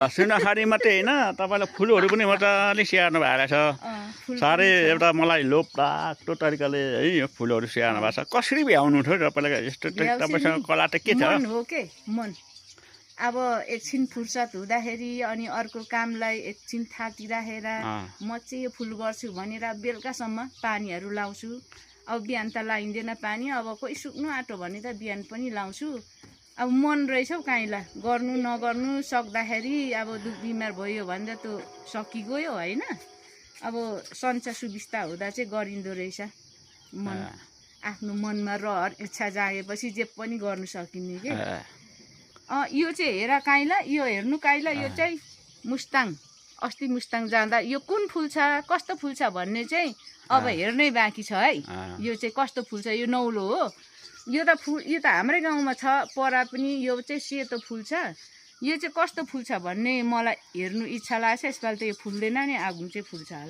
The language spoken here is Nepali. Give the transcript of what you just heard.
सुनाखारी मात्रै होइन तपाईँलाई फुलहरू पनि मजाले स्याहार्नु भएको छ साह्रै एउटा मलाई लोभ लाग्दो तरिकाले है यो फुलहरू स्याहार्नु भएको छ कसरी भ्याउनु थियो तपाईँलाई यस्तो तपाईँसँग कला त के छ मन हो के मन अब एकछिन फुर्सद हुँदाखेरि अनि अर्को कामलाई एकछिन थाकिराखेर म चाहिँ यो फुल गर्छु भनेर बेलुकासम्म पानीहरू लाउँछु अब बिहान त लाइँदैन पानी अब कोही सुक्नु आँटो भने त बिहान पनि लाउँछु अब मन रहेछ हौ काइँला गर्नु नगर्नु सक्दाखेरि अब दुख बिमार भयो भने त त्यो सकिगयो होइन अब सञ्चार सुविस्ता हुँदा चाहिँ गरिँदो रहेछ मन आफ्नो मनमा रहर इच्छा जागेपछि जे पनि गर्नु सकिने के यो चाहिँ हेर काइँला यो हेर्नु काइँला यो चाहिँ मुस्ताङ अस्ति मुस्ताङ जाँदा यो कुन फुल छ कस्तो फुल छ भन्ने चाहिँ अब हेर्नै बाँकी छ है यो चाहिँ कस्तो फुल छ यो नौलो हो यो त फुल यो त हाम्रै गाउँमा छ परा पनि यो चाहिँ सेतो फुल छ यो चाहिँ कस्तो फुल छ भन्ने मलाई हेर्नु इच्छा लाग्छ यसपालि त यो फुल्दैन नि आगुन चाहिँ फुल्छ होला